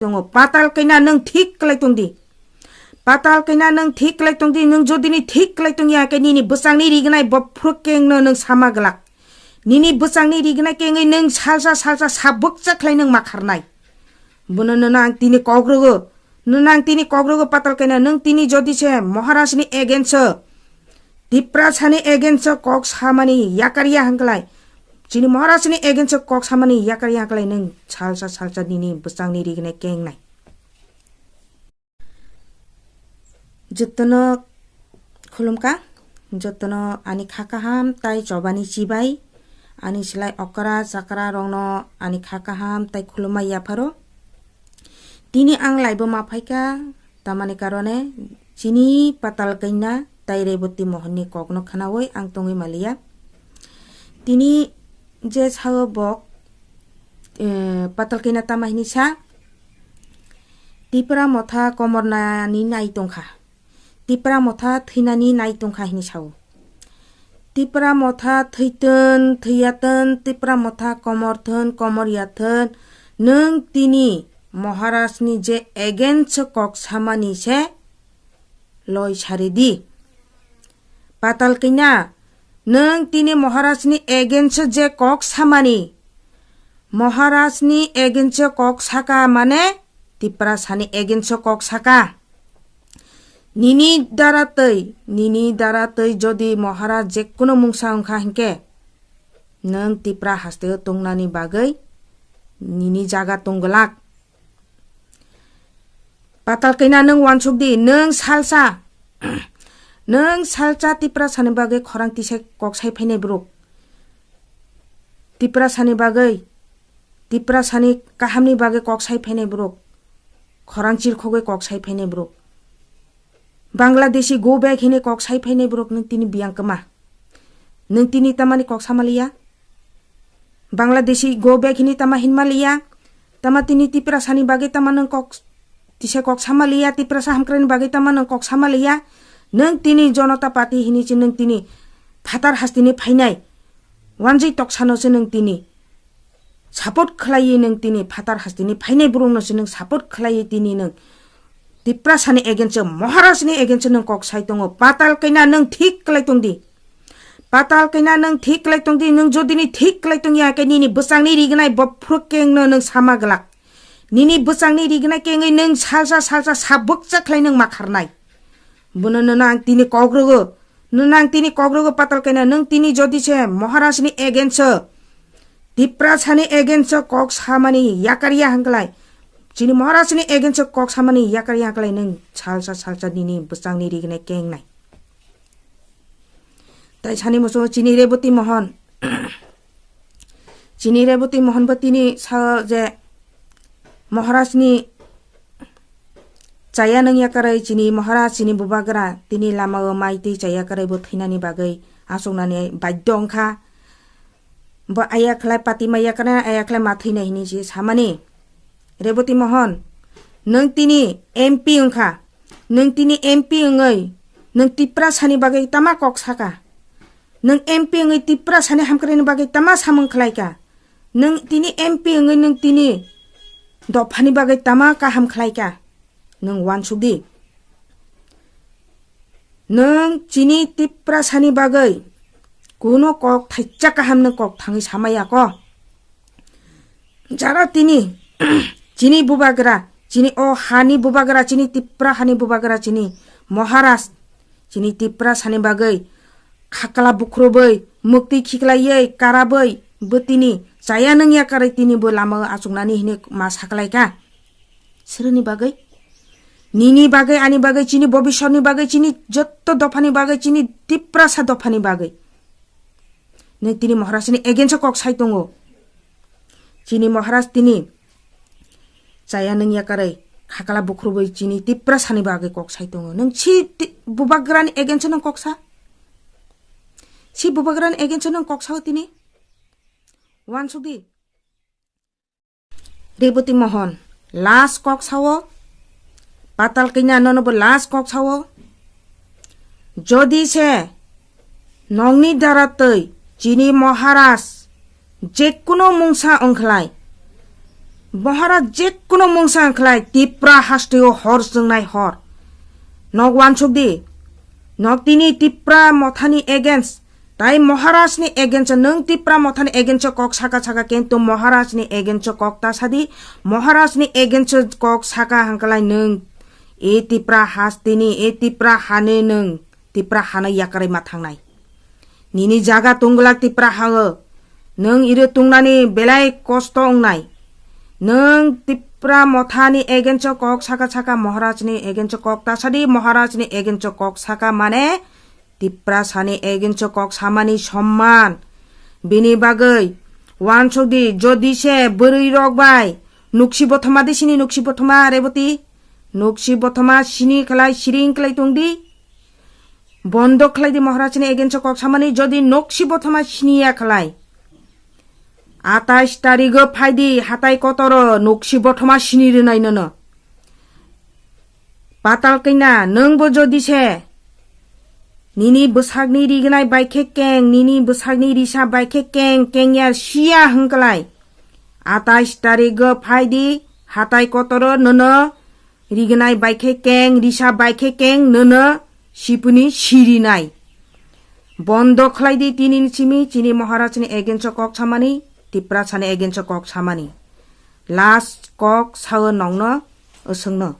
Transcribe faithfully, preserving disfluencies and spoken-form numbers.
tongo. Patal kaina nwng thik klai tong di. Patal kaina nwng thik klai tong di. Nwng jodi ni thik klai tong ya khe nini bwsang ni rignai bophru keng no nwng sama glak. Nini bwsang ni rignai kengwi nwng salsa salsa sabukcha khlai nwng makharnai. Bono nono ang tini kok rogo. Nono ang tini kok rogo patal kaina. Nwng tini jodi se Maharaj ni against o, Tiprasa ni against o kok samani yakar ya hangklai. Chini Maharaj ni against o kok samani yakar ya hangklai nwng salsa salsa nini bwsang ni rignai kengnai. Jotono khulumkha, jotono ani kha kaham tai chobani chibai, ani slai okra chakra rokno ani kha kaham tai khulumma yapharo. Tini ang laibo ma phaikha, tamani karone chini patal kaina tai Reboti Mohon ni kokno khnaui ang tongwi maliya. Tini je sao bok, eh, patal kaina tama hini sa, Tipra motha komornani nai tongkha. Tipra motha thwinani nai tongkha hini sao. Tipra motha thwitwn, thwiyatwn, Tipra motha komorthwn, komoryathwn, nwng tini Maharaj ni je against kok samani se loi saridi. Patal kaina, nwng tini Maharaj ni against je kok samani, Maharaj ni against kok saka mane Tiprasa ni against kok saka. Nini dara twi, nini dara twi jodi Maharaj jekkuno mungsa wngkha hinkhe, nwng Tipra hasteo tongnani bagwi nini jaga tongglak. Patal kaina nwng wansuk di, nwng salsa, nwng salsa Tiprasani bagwi khorang tisa kok sai phainai borok. Tiprasani bagwi, Tiprasani kahamni bagwi kok sai phainai borok. Khorang chirkhogwi kok sai phainai borok. Bangladeshi go back hini kok sai phainai borok nwng tini biyang kwma. Nwng tini tamani kok samaliya? Bangladeshi go back hini tama hinmaliya? Tama tini Tiprasani bagwi tama nwng kok tisa kok samaliya, Tiprasa hamkraini bagwi tama nwng kok samaliya? Nwng tini Janata Party hini se nwng tini phatar hasteni phainai. Wanjwi toksano se nwng tini support khlaiwi nwng tini phatar hasteni phainai borokno se nwng support khlaiwi tini nwng Tiprasani against o, Maharajni against o nwng kok sai tongo. Patal kaina nwng thik klai tong di. Patal kaina nwng thik klai tong di. Nwng jodi ni thik klai tong ya khe nini bwsangni rignai bophru kengno nwng sama glak. Nini bwsangni rignai kengwi nwng salsa salsa sabukcha khlai nwng makharnai. Bono nono ang tini kok rogo. Nono ang tini kok rogo patal kaina. Nwng tini jodi se Maharajni against o, Tiprasani against o kok samani yakar ya hangklai. Chini Maharajni against o kok samani yakar ya hangklai nwng salsa salsa nini bwsangni rignai kengnai. Tai sani muchungo chini Reboti Mohon. Chini Reboti Mohon bo tini sao je Maharajni chaya nang yakarwi chini Maharaj chini bubagra tini lamao mai twi chaya karwi bo thwinani bagwi achuknani baddo wngkha. Bo aya khlai pati ma yakarwi aya khlai ma thwinai hinwi se samani. Reboti Mohon, nwng tini M P wngkha. Nwng tini M P wngwi nwng Tiprasani bagwi tama kok saka? Nwng M P wngwi Tiprasani hamkraini bagwi tama samung khlaika? Nwng tini M P wngwi nwng tini dophani bagwi tama kaham khlaika? Nwng wansuk di. Nwng chini Tiprasani bagwi kuno kok thaisa kaham nwng kok thangwi samaya ko? Jara tini chini bubagra, chini o hani bubagra, chini Tipra hani bubagra, chini Maharaj, chini Tiprasani bagwi khakla bukhrubai, muktwi khiklaiwi, karabai, bo tini chaya nang yakarwi tini bo lama achuknani hinwi ma saklaika. Sreni bagwi? Nini bagwi, ani bagwi, chini bobisotni bagwi, chini jotto dophani bagwi, chini Tiprasa dophani bagwi. Nwng tini Maharajni against o kok sai tongo. Chini Maharaj tini chaya nang yakarwi khakla bukhrubai chini Tiprasani bagwi kok sai tongo. Nwng si ti-, bubagrani against o nwng kok sa? Si bubagrani against o nwng kok sao tini? Wansuk di. Reboti Mohon, last kok sao. Patal kaina nono bo last kok sao. Jodi se nongni dara twi chini Maharaj jekuno mungsa wngkhlai, Maharaj jekhuno mungsa wngkhlai Tipra hasteo hor chwngnai hor. Nok wansuk di. Nok tini Tipra mothani against. Tai Maharajni against o, nwng Tipra mothani against o kok saka saka, kintu Maharajni against o kok ta sadi. Maharajni against o kok saka hwnkhlai nwng e Tipra hasteni, e Tipra hani nwng Tipra hano yakarwi ma thangnai. Nini jaga tungglak Tipra ha-o. Nwng iro tungnani belai kosto wngnai. Nwng Tipra mothani against o kok saka saka, Maharajni against o kok ta sadi, Maharajni against o kok saka mane Tiprasani against o kok samani somman. Bini bagwi wansuk di, jodi se bwrwi rok bai nuksi bothoma di sini, nuksi bothoma Reboti, nuksi bothoma sini khlai siring khlai tong di. Bondo khlai di Maharajni against o kok samani, jodi nuksi bothoma siniya khlai. Atais tarigo phai di hatai kotoro, nuksi bothoma sini rwnai nono. Patal kina, nwngbo jodi se nini bwsakni rignai bai khe keng, nini bwsakni risa bai khe keng, kengya siya hwnkhlai. Atais tarigo phai di hatai kotoro, nono rignai bai khe keng, risa bai khe keng, nono sipuni sirinai. Bondo khlai di tini ni simi chini Maharajni against o kok samani, Tiprasani against o kok samani. Last kok sao nongno, osongno.